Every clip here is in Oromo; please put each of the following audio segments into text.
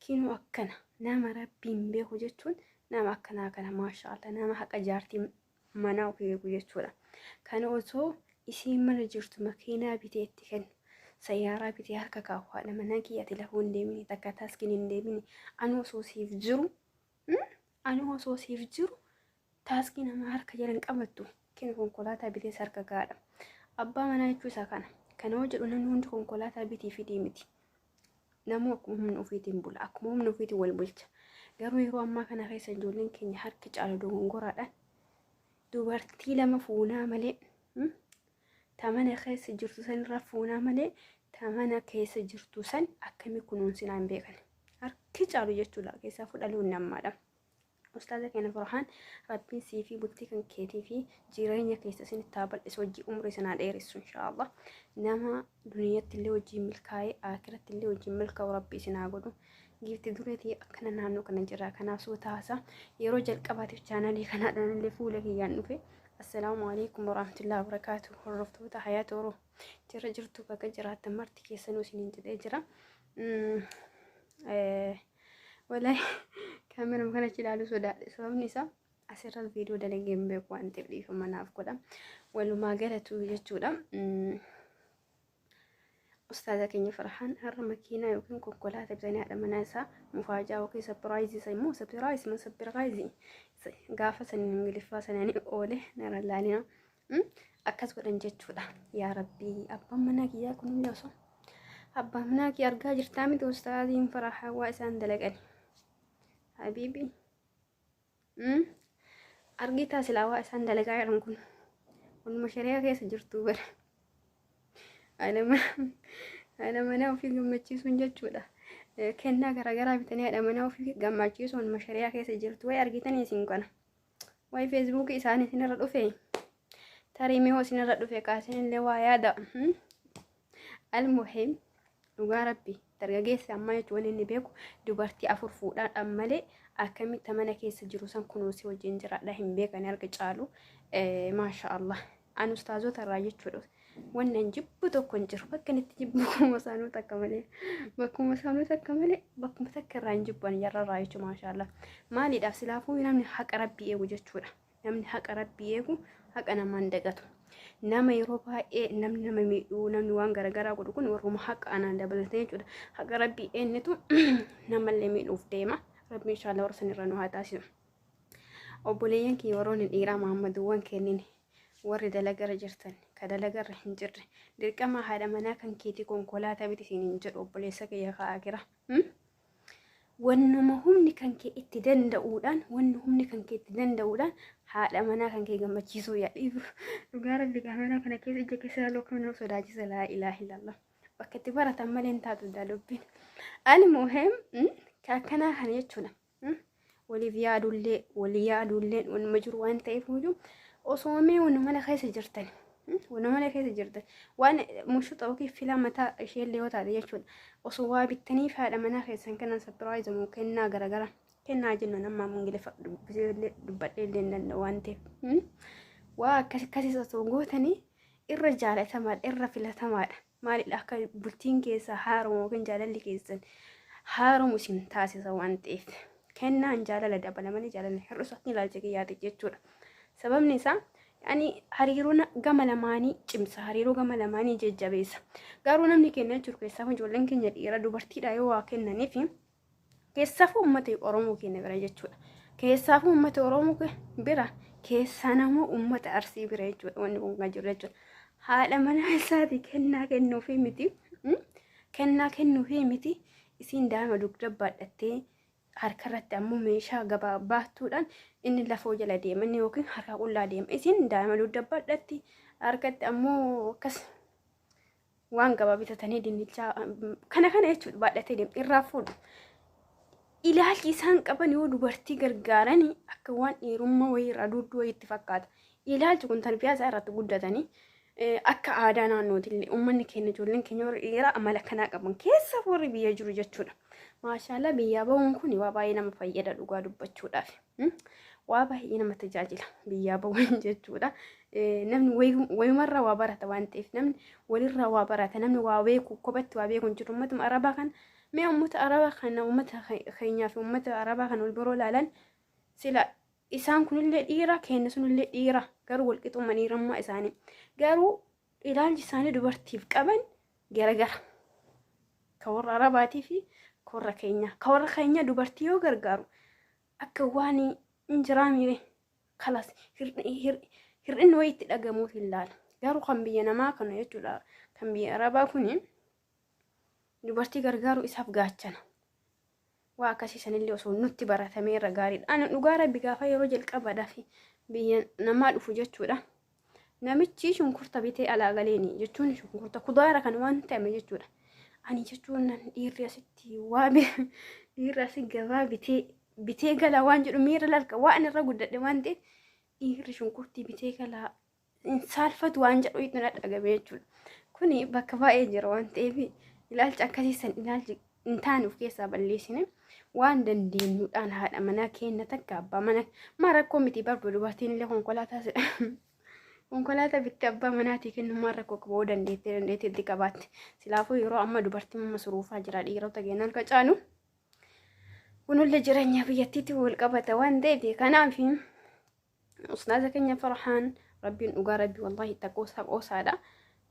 Kinoo akkana nama Rabbiin beeku jechuun nama akkanaa kana, maashaallah, nama haqa jaartii manaa ofii eegu jechuudha. Kana osoo isiin mana jirtu makiinaa bitee itti kennu, sayyaaraa bitee harka kaa'u, haadha manaa kiyyaati lafoo hin deemini, takka taaskiin hin deemini, anu osoo siif jiru, anu osoo siif jiru taaskii nama harka jalan qabattu, kennu konkolaataa bitees harka kaa'adha. Abbaa manaa jechuu isaa kana. Kana hoo jedhu namni hundi konkolaataa bitii fidii miti. Namuu akkuma humna ofiitiin bula, akkuma humna ofiitiin wal bulcha. Garuu yeroo ammaa kana keessa ijoolleen keenya harki caalu dogongoraadhaan dubartii lama fuunaa malee, ta mana keessa jirtu san irra fuunaa malee, ta mana keessa jirtu san akkamii kunuunsinaa hin beekan. Harki caalu jechuudha, keessaa fudhaluun ammaadha. Ustaaza keenya Burhaan, Rabbiin sii fi bultii kan keetii fi jireenya keessa isinitti haa bal'isu, hojii umrii isin haa dheeressu inshaallah. Nama duniyatti illee hojii milkaa'ee akiratti illee hojii milkaa'u Rabbi isin haa godhu. Giifti dureetii akkana naannoo kana jira, kanaaf soo taasa. Yeroo jalqabaatiif chaanalii kanaadhaan illee fuula kiyyaan dhufe. Assalaamu alaikum warahmatullahi wabarakaatuh. Hordoftoota Hayaat Oro jira jirtu, bakka jiraattan marti keessanuu isiniin jedhee jira. Wallahi kaamerama kana achi ilaaluu sodaadhe. Sababni isaa asirra viidiyoo dalagee hin beeku waan ta'eef dhiifama naaf godha. Walumaa galatu jechuudha. Ustaaza keenya Farhaan har'a makiinaa yookiin konkolaataa bitanii haadha manaa isaa mufaajaa yookiin sapiraayizii isa immoo sapiraayizii moo sapiraayizii gaafa san Ingiliffaa sananii oole nara laalina akkas godhan jechuudha. Yaa Rabbii, abbaan manaa kiyyaa kunillee osoo abbaan manaa kiyya argaa jirtaa miti, ustaaziin Farhaan waa isaan dalagani. Habiibi. Argitaa silaa waa isaan dalagaa jiran kun. Wanuma shari'aa keessa jirtuu bara. Haadha manaa ofii gammachiisuun jechuudha. Kennaa garaagaraa bitanii haadha manaa ofii gammachiisuun wanuma shari'aa keessa jirtu. Wayi argitanii isin kana. Wayi feesbuukii isaanii isinirra dhufe. Tarii mee hoo isinirra dhufe kaasinillee waa yaada. Almuhim, dhugaa Rabbi, dargaggeessi ammaa jechuun wanni inni beeku dubartii afur fuudhaadhaan malee akkamitti mana keessa jiru san kunuunsee wajjin jiraadha hin beekan harka caalu. Maasha Allah. Ani ustaazota irraa jechuudha. Wanni an jibbu tokko hin jiru. Bakka inni itti jibbu bakkuma isaanuu takka malee. Bakkuma isaanuu takka malee, bakkuma takka irraa hin jibbu ani jarra irraa jechuudha, maasha Allah. Maaliidhaaf silaafuu namni haqa Rabbii eegu jechuudha. Namni haqa Rabbii eegu haqa namaan dagatu. Nama yeroo baay'ee namni nama miidhuu, namni waan garaagaraa godhu kun warruma haqa anaan dabalatee jechuudha. Haqa Rabbii eenyutu namallee miidhuuf deema. Rabbi inshaallah warra sanirra nu haa taasisu. Obboleeyyan kiyya warroonni dhiiraa Mahammaduuwwan kennin, warri dalagarra jirtan, ka dalagarra hin jirre, dirqama haadha manaa kan keetii konkolaataa biti siin hin jedhu, obboleessa kiyya ka'aa jira. Wannuma humni kan kee itti danda'uudhaan, wanni humni kan kee itti danda'uudhaan haadha manaa kan kee gammachiisuu yaadhi. Dhugaa Rabbi, kaameraa kana keessa ija keessa ilaaluu akkam nama sodaachisa, laa ilaaha illallah. Bakka itti baratan malee hin taatu dubbiin. Almuhim, ka akkanaa kana jechuudha. Waliif yaadullee, walii yaadulleen wanuma jiru waan ta'eef, iyyuu osoo mee wanuma mana keessa jirtan, wanuma mana keessa jirtan, waan mushuxa yookiin filaa mataa isheellee yoo taate jechuudha, osoo waa bittaniif haadha manaa keessan kanaan sapiraayizamu, kennaa garaagaraa kennaa jennu, nama Ingiliffa dubbisee dubbadhee illee hin danda'u waan ta'eef, waa akkas akkasiis osoo gootanii irra jaalatamaadha, irra filatamaadha. Maalidha, akka bultiin keessa haaromu yookiin jaalalli keessan haaromu isin taasisa waan ta'eef, kennaan jaalala dabala malee jaalala hir'isu akka ilaalcha kiyyaati jechuudha. Sababni isaa ani hariiroo gama lamaanii cimsa, hariiroo gama lamaanii jajjabeessa. Garuu namni keenya jiru keessaa ijoolleen keenya dhiira dubartiidha yoo waa kennaniif, keessaafuu uummata Oromoo keenya bira jechuudha. Keessaafuu uummata Oromoo bira, keessaa namoo uummata Arsii bira jechuudha, wanni kun kan jiru jechuudha. Haadha manaa isaatii kennaa kennuufii miti. Kennaa kennuufii miti. Isiin daa'ima dugda baadhattee, harkarratti ammoo meeshaa gabaa baattuudhaan inni lafoo jala deema, inni yookiin harka qullaa deema. Isiin daa'ima dugda baadhatti, harkatti ammoo akkas waan gabaa bitatanii dinnichaa kana kana jechuudha baadhatee deema, irraa fuudhu. Ilaalchi isaan qaban yoo dubartii gargaaranii akka waan dhiirummaa wayii irraa dudduu wayii itti fakkaata. Ilaalchi kun tarbiyaa isaa irratti guddatanii, akka aadaa naannootillee uummanni keenya, ijoolleen keenya warri dhiiraa amala kanaa qaban, keessa warri biyya jiru jechuudha. Maashaallah, biyyaa bahuun kun waa baay'ee nama fayyada dhugaa dubbachuudhaaf. Waa baay'ee nama tajaajila biyyaa bahuun jechuudha. Namni wayumarraa waa barata waan ta'eef, namni walirraa waa barata, namni waa beeku kophatti waa beeku hin jiru. Uummatuma Arabaa kana Mee uummata Arabaa kana, uummata keenyaa fi uummata Arabaa kana wal biroo ilaalan, sila isaan kunillee dhiira, keenya sunillee dhiira, garuu walqixummaa dhiirummaa isaanii, garuu ilaalchi isaanii dubartiif qaban garagara. Ka warra Arabaatii fi ka warra keenyaa. Ka warra keenyaa dubartii yoo gargaaru akka waan hin jiraamire kalas hir'inni wayii itti dhagamuuf hin laala. Garuu kan biyya namaa kana jechuudha. Kan biyya Arabaa kuni dubartii gargaaru isaaf gaachana. Waa akkasii sanillee osoo nutti baratamee irra gaariidha. Ani dhugaa Rabbi gaafa yeroo jalqabaadhaaf biyya namaa dhufu jechuudha. Namichi shunkurta bitee alaa galeeni jechuun shunkurta kudaara kan waan ta'ame jechuudha. Ani jechuun nan dhiirri asitti waa dhiirri asi gabaa bitee galaa waan jedhu miira lalka waan irra guddadhe waan ta'eef, dhiirri shunkurtii bitee galaa hin saalfatu waan jedhu itti na dhagame jechuudha. Kuni bakka baay'ee jira waan ta'eef, ilaalcha akkasii san, ilaalchi hin taane of keessaa balleessine, waan dandeenyuudhaan haadha manaa keenya takka abbaa mana maa rakkoo miti barbu. Dubartiin illee konkolaataa bittee abbaa manaatii kennu maa rakkoo qabu? Dandeettee itti qabaatte. Silaafuu yeroo amma dubartiin masruufaa jira dhiirota keenyaan ka caalu. Kunillee jireenya biyyattiitti wal qabata waan ta'eef, kanaaf ustaaza keenya Farhaan, Rabbiin dhugaa Rabbi wallahi taqoosaa qoosaadha.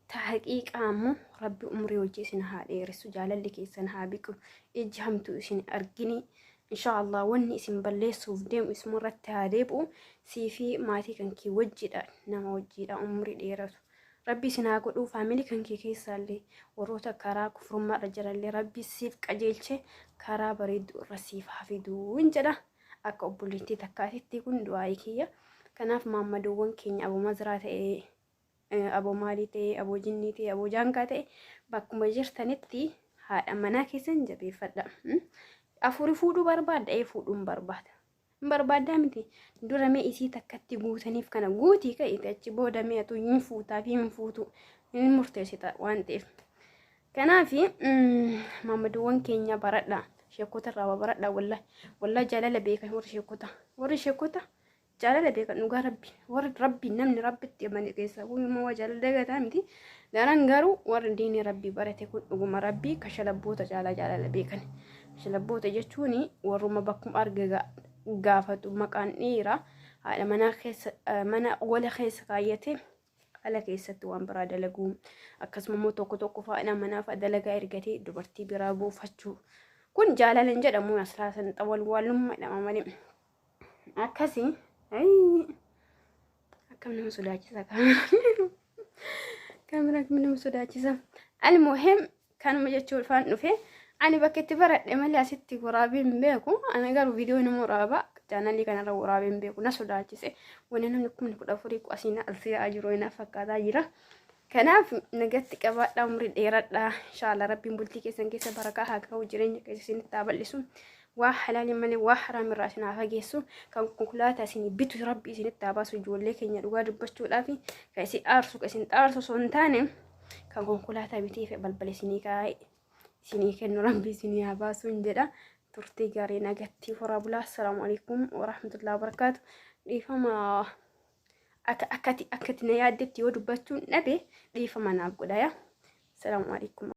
Ta haqiiqaa ammoo Rabbi umrii hojii isin haa dheeressu, jaalalli keessan haa biqilu, ijji hamtuu isin argini. Insha Allah wanni isin balleessuuf deemu isuma irratti haa deebi'u. Sii fi maatii kan kee wajjidha, nama wajjidha umrii dheeratu. Rabbi isin haa godhuu. Faamilii kan kee keessaallee warroota karaa kufrummaarra jiranillee Rabbi siif qajeelche karaa bareedduu irra siif haa fiduu jedha. Akka obboleettii takkaatitti kun du'aa'ii kiyya. Kanaaf maammadoowwan keenya, aboo Maziraa ta'ee, aboo maalii ta'ee, aboo jinnii ta'ee, aboo jaankaa ta'e, bakkuma jirtanitti haadha manaa keessan jabeeffadha. Afuri fuudhuu barbaadda? Ee, fuudhuun barbaada. Hin barbaaddaa miti. Dura mee isii takkatti guutaniif kana guutii ka'ite, achi booda mee atu hin fuutaa fi hin fuutu hin murteessita waan ta'eef. Kanaaf maammadoowwan keenya, baradha. Sheekota irraa baradha. Wallahi wallahi jaalala beekan warri sheekota. Warri sheekota jaalala beekan dhugaa Rabbi. Warri Rabbi, namni Rabbitti amane keessaa kun immoo waa jaalala dagataa miti. Daran garuu warri diinii Rabbii barate kun dhuguma Rabbii kashalabboota caalaa jaalala beekan. Kashalabboota jechuun warruma bakkuma arga gaafatu, maqaan dhiira haadha manaa keessa mana gola keessa kaayyate ala keessatti waan biraa dalaguu, akkasuma immoo tokko tokko faadha manaa fa'a dalagaa ergatee dubartii biraa buufachuu, kun jaalala hin jedhamu, aslaasan xawalwaalummaa jedhama malee. Akkasii akkam nama sodaachisa, kaamera akkam nama sodaachisa. Almuhim kanuma jechuun faan dhufe. Ani bakka itti baradhe malee asitti waraabee hin beeku. Ani garuu viidiyoo nama waraabaa chaanalii kanarra waraabee hin beeku, na sodaachise. Wanni namni 14,000 asiin as yaa'aa jiru na fakkaataa jira. Kanaaf nagatti qabaadhaa, umrii dheeradhaa. Inshaalla Rabbiin bultii keessan keessa barakaa haa ka'u, jireenya keessa isinitti haa bal'isu. Waa halaalii malee waa haraam irraa isin haa fageessu. Kan konkolaataa isin bitu Rabbi isinitti haa baasu. Ijoollee keenya, dhugaa dubbachuudhaaf, kan isin aarsu, kan isin xaarsu osoo hin taane, kan konkolaataa bitee fi balbala isinii kaa'ee isinii kennu Rabbi isinii haa baasu hin jedha. Turtii gaarii, nagatti horaa bulaa. Assalaamu alaikum warahmatullahi wabarakaatu. Dhiifama, akka akkati akkati na yaaddetti yoo dubbachuun dhabe dhiifama naaf godha yaa. Assalaamu alaikum.